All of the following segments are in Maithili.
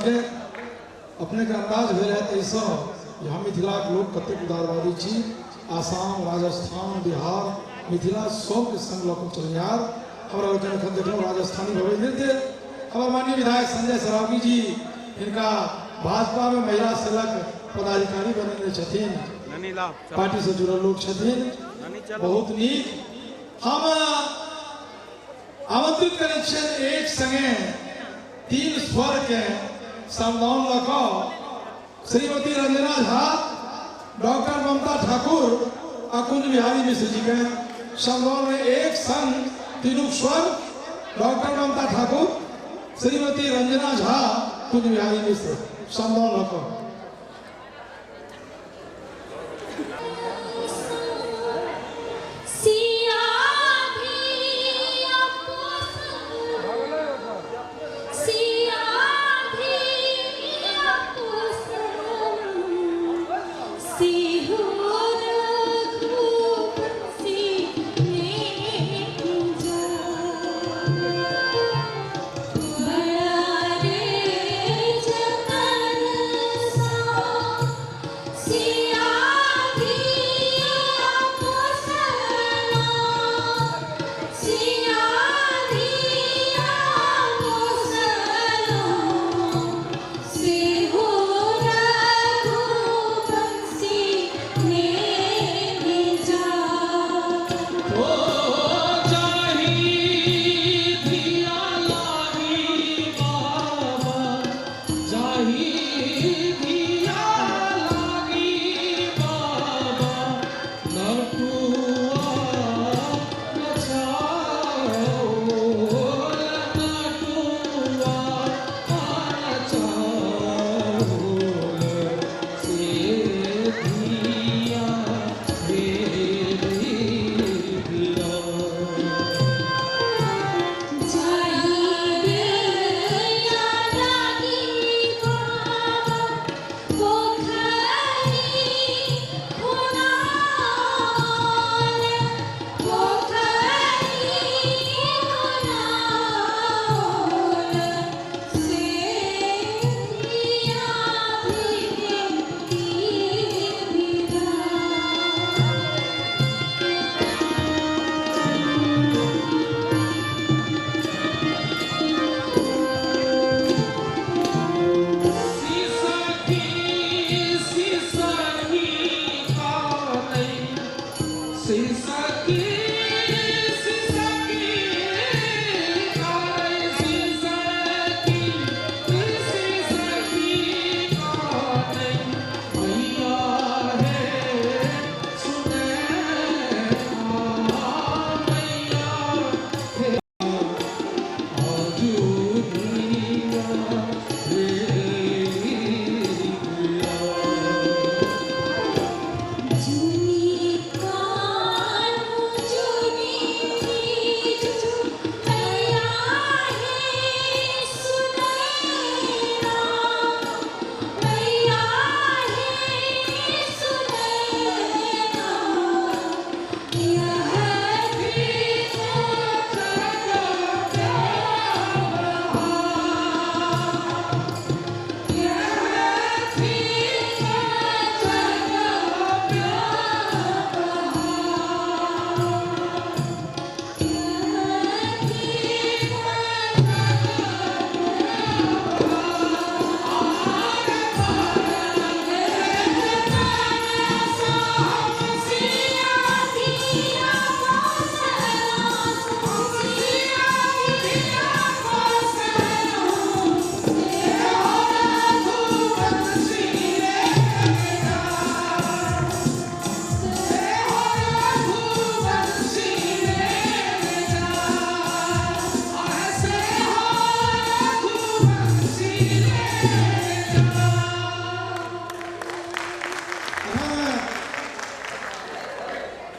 सबके अपने के अंदाज भेल है एहिसँ जे हम मिथिलाके लोक कतेक उदारवादी छी। आसाम, राजस्थान, बिहार, मिथिला सबके संग लऽ कऽ चलनिहार हमरा लोकनि एखन देखलहुँ राजस्थानी भव्य नृत्य। हमर माननीय विधायक संजय सरावगी जी हिनका भाजपा में महिला सेलक पदाधिकारी बनेने छथिन, पार्टी से जुड़ल लोग छथिन, बहुत नीक। हम आमंत्रित करै छियनि एक संगे तीन स्वर के समदाउन लऽ कऽ श्रीमती रंजना झा, डॉक्टर ममता ठाकुर आ कुंज बिहारी मिश्र जी के समदाउन में एक संग तीनू स्वर, डॉक्टर ममता ठाकुर, श्रीमती रंजना झा, कुंज बिहारी मिश्र समदाउन लऽ कऽ।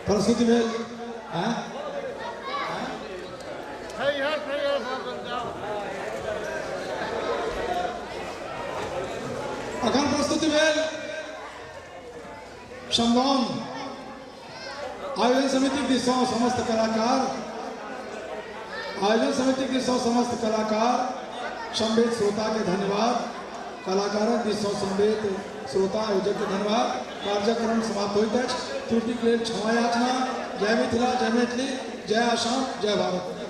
प्रस्तुति भेल। अखन प्रस्तुति भेल समदाउन आयोजन समिति दिस सँ समस्त कलाकार, आयोजन समिति दिस सँ समस्त कलाकार संवेद श्रोता के धन्यवाद। कलाकारक दिससँ समवेत श्रोता आयोजकके धन्यवाद। कार्यक्रम समाप्त होइत अछि। त्रुटिक लेल क्षमा याचना। जय मिथिला, जय मैथिली, जय आसाम, जय भारत।